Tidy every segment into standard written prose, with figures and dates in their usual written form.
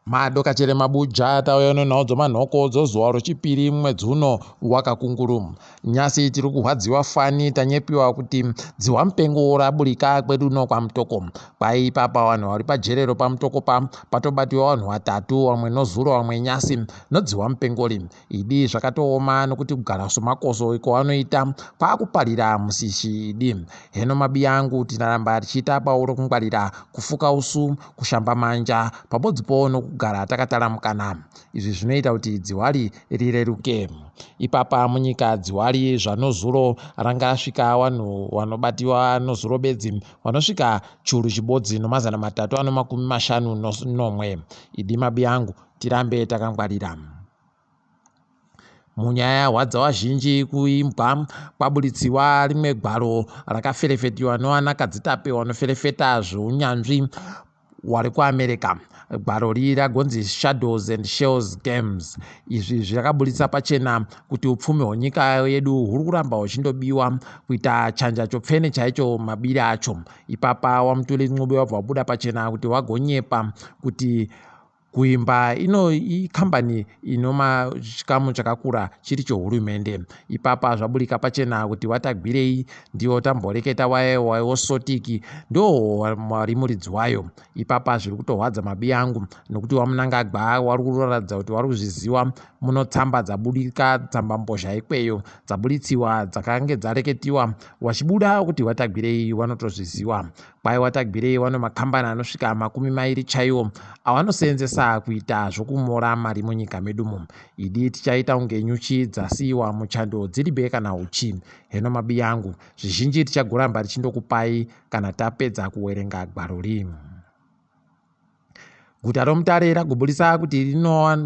Madokachere mabuja tauya nenhau dzomanhoko dzozuva rochipiri mwedzi uno wakakunguru. Nyasi tiri kuhwadziwa fani tanyepiwa kuti dzihwa mupengo raburika kwedu uno kwaMutoko. Kwai ipapa vanhu vari pajerero paMutoko pa patobatiwa vanhu vatatu vamwe nozuro vamwe nyasi nodzihwa mupengori. Idi zvakatooma nokuti kugara somakoso kwavanoita kwakuparira musishi idi. Heno mabiya angu tinaramba tichiita pauro kungwarira kufuka usu, kushamba manja pabodzipo nokugara takataramukana. Izvi zvinoita kuti dziwari rireruke. Ipapa munyika dziwari zvanozuro ranga rasvika vanhu vanobatiwa nozuro bedzi vanosvika churu chibodzi nomazana matatu anomakumi mashanu nomwe. Idi mabiya angu tirambe takangwarira. Munyaya yahwadza vazhinji kuimbwa kwaburitsiwa rimwe gwaro rakaferefetiwa nevana kadzitape vanoferefeta zveunyanzvi wari kuAmerica. Gwaro ri ragonzi Shadows and Shells Games. Izvi zvakaburitsa pachena kuti upfumi hwenyika yedu huri kuramba huchindobiwa kuita chanja chopfene chaicho mabiri acho. Ipapa waMutuli Ncube wabva wabuda pachena kuti wagonyepa kuti Kuimba ino ikambani inoma chikamu chakakura chiri chohurumende. Ipapa zvaburika pachena kuti waTagwirei ndiwo tamboreketa waye wosotiki ndo wari muridzi wayo. Ipapa zviri kutohwadza mabi angu nokuti waMnangagwa wari kuratidza kuti wari kuzviziwa muno tsamba dzabudika tsamba mbozha ikweyo dzaburitsiwa dzakange dzareketiwa wachibuda kuti waTagwirei wanotozviziwa. Kwai waTagwirei wano makambani anosvika 20 chaiwo awanoseenzesa kuita zvokumora mari munyika medumo. Idi tichaita kunge nyuchi dzasiiwa muchando dziribe kana uchi. Heno mabiya angu, zvizhinji tichagoramba tichindokupai kana tapedza kuwerenga gwaro ri. Guta roMutare ragoburitsa kuti rinowa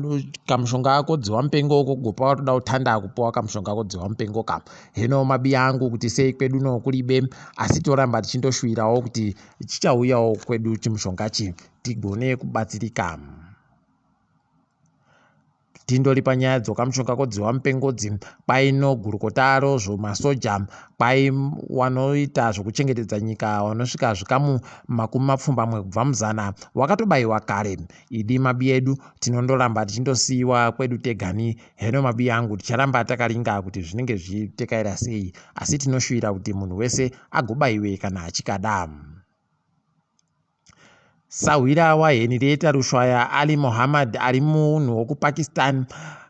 kamushonga kodziwa mupengo kogopa watoda kutanda kupiwa kamushonga kodziwa mupengo ka. Heno mabiya angu kuti sei kwedu no kuribe asi toramba tichindoshuvirawo kuti chichauyawo kwedu chimushongachi tigone kubatsirika. Tindori panyaya dzokamushonga kodziwa mupengodzi kwai no gurukota rozvo masoja kwai wanoita zvokuchengetedza nyika wanosvika zvikamu 80 kubva muzana wakatobaiwa kare. Idi mabi edu tinondoramba tichindosiiwa kwedu tegani heno mabi angu ticharamba takaringa kuti zvinenge zvichitekaira sei asi tinoshuvira kuti munhu wese agobaiwe kana achikada. Sahwira waHenrietta Rushwaya, Ali Mohammad ari munhu wokuPakistan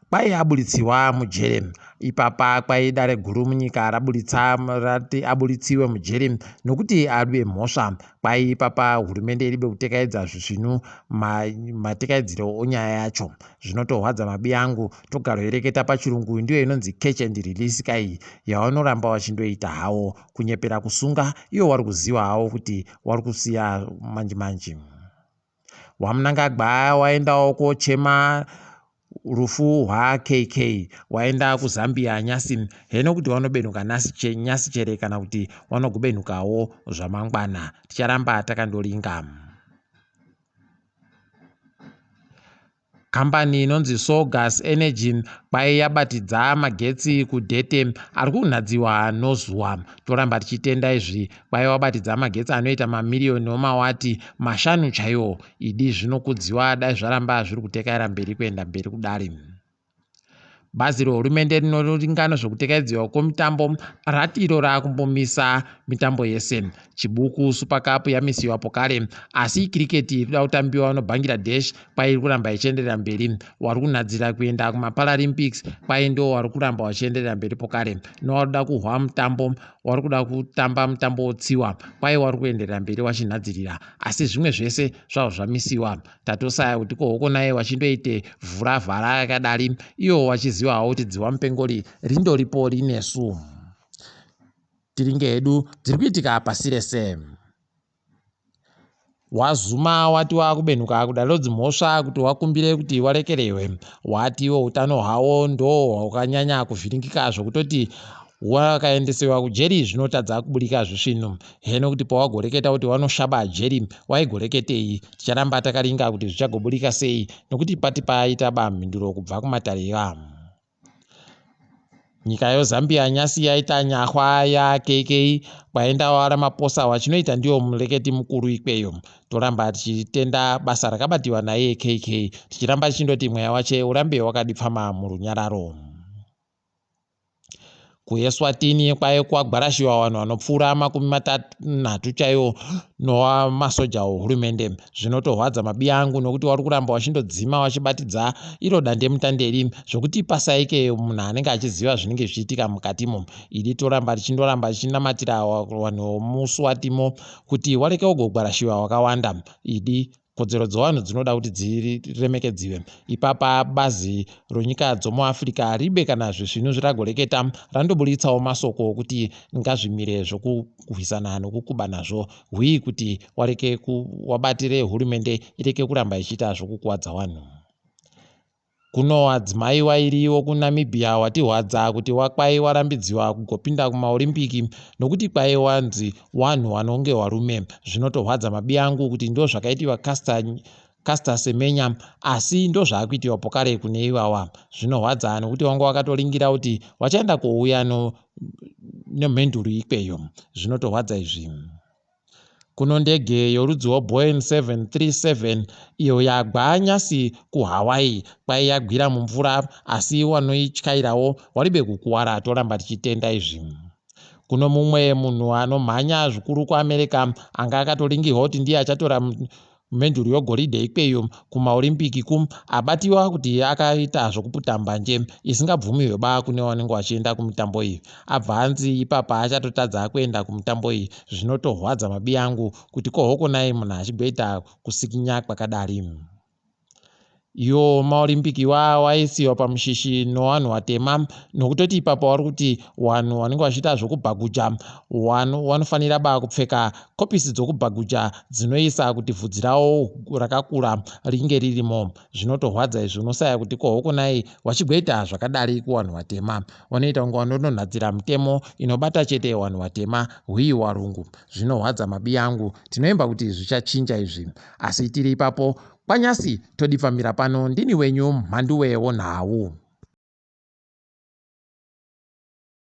kwai aburitsiwa mujere. Ipapa kwai dare guru munyika raburitsa rati aburitsiwe mujere nokuti aribe mhosva. Kwai ipapa hurumende iribe kutekaidza zvisvinu matekaidziro onyaya yacho. Zvinotohwadza mabi angu togaroereketa pachirungu ndiyo inonzi catch and release kai yavanoramba vachindoita hawo kunyepera kusunga iwo wari kuziwa hawo kuti wari kusiya manji manji. WaMnangagwa waendawo kochema rufu hwaKK waenda kuZambia nyasi heno kuti wanobenuka nyasi chere kana kuti wanogobenukawo zvamangwana ticharamba takandoringa. Kambani inonzi Solgas Energy kwai yabatidza magetsi kuDete ari kunhadziwa nozuva. Toramba tichitenda izvi kwai wabatidza magetsi anoita mamiriyoni omawati mashanu chaiwo. Idi zvinokudziwa dai zvaramba zviri kutekaira mberi kuenda mberi kudari. Bazi rehurumende rinoringana zvekutekaidziwa kwemitambo rati iro raakumbomisa mitambo yese. Chibuku Super Cup yamisiwa pokare asi kiriketi iri kuda kutambiwa noBangladesh kwai iri kuramba ichienderera mberi. Wari kunhadzira kuenda kumaParalympics kwai ndo wari kuramba wachienderera mberi pokare. Nowaruda kuhwa mutambo wari kuda kutamba mutambo wotsiwa kwai wari kuenderera mberi wachinhadzirira asi zvimwe zvese zvavo zvamisiwa. Tatosaya kuti ko hoko naye wachindoite vhura vhara yakadari iwo wachiziva hawo kuti dziwa mupengori rindoripo rinesu. Tiringe hedu dziri kuitika pasi rese. WaZuma wati wakubenhuka kudaro dzimhosva kuti wakumbire kuti warekerewe. Watiwo utano hwawo ndo hwakanyanya kuvhiringika zvokutoti wakaendesewa kujeri zvinotadza kuburika zvisvinu. Heno kuti pawagoreketa kuti wanoshaba jeri waigoreketei. Ticharamba takaringa kuti zvichagoburika sei nokuti pati paita ba mhinduro kubva kumatare eva. Nyika yoZambia nyasi yaita nyahwa yaKK kwaenda waRamaphosa wachinoita ndiwo mureketi mukuru ikweyo. Toramba tichitenda basa rakabatiwa naiye KK tichiramba tichindoti mweya wache urambe wakadipfama murunyararo. KuEswatini kwaive kwagwarashiwa vanhu vanopfuura 30 chaiwo nowamasoja ohurumende. Zvinotorwadza mabiya angu nokuti wari kuramba wachindodzima wachibatidza iro dandemutande iri zvokuti pasaike munhu anenge achiziva zvinenge zvichiitika mukatimo. Idi toramba tichindoramba tichinamatira vanhu vomuSwatimo kuti wareke kugogwarashiwa wakawanda. Idi kodzero dzevanhu dzinoda kuti dziremekedziwe. Ipapa bazi ronyika dzomuAfrica ribe kana zvisvinu zviragoreketa randoburitsawo masoko okuti ngazvimire zvokurwisana nokukuba nazvo hwii kuti wareke wabatire hurumende ireke kuramba ichiita zvokukuwadza vanhu. Kuno wadzimai wairi wokuNamibia watihwadza kuti wakwai warambidziwa kugopinda kumaOrimbiki nokuti kwai wanzi wanhu wanonge warume. Zvinotohwadza mabiyangu kuti ndozvakaitiwa Caster, Caster Semenya asi ndozvaakuitiwa pokare kune iwawa. Zvinohwadza nokuti wanga wakatoringira kuti wachaenda kouya no, nemhenduru ikweyo. Zvinotohwadza izvi. Kuno ndege yorudzi rweBoeing 737 iyo yagwa nyasi kuHawaii kwai yagwira mumvura asi wanoityairawo waribe kukuwara toramba tichitenda izvi. Kuno mumwe munhu anomhanya zvikuru kuAmerica anga akatoringirwa kuti ndiye achatora menduru yogoridhe ikweyo kumaorimbiki ku abatiwa kuti akaita zvokuputa mbanje isingabvumiwe ba kune vanenge vachienda kumitambo iyi abva anzi ipapa achatotadza kuenda kumitambo iyi zvinotorwadza mabi angu kuti kohokonai munhu achigoita kusikinya kwakadari. Iwo maOlympic waisiwa pamushishi nowanhu watema nokutoti ipapo wari kuti wanhu wanenge wachiita zvokubhaguja wanofanira ba kupfeka kopisi dzokubhaguja dzinoisa kuti vhudzi rawo rakakura ringe ririmo. Zvinotorwadza izvi unosaya kuti kohokonai wachigoita zvakadari kuwanhu watema. Wanoita kunge wanononhadzira mitemo inobata chete wanhu watema hwii warungu. Zvinohwadza mabi angu tinoimba kuti zvichachinja izvi asi tiri ipapo Kwanyasi todipfamira pano ndini wenyu Mhanduwe wonhau.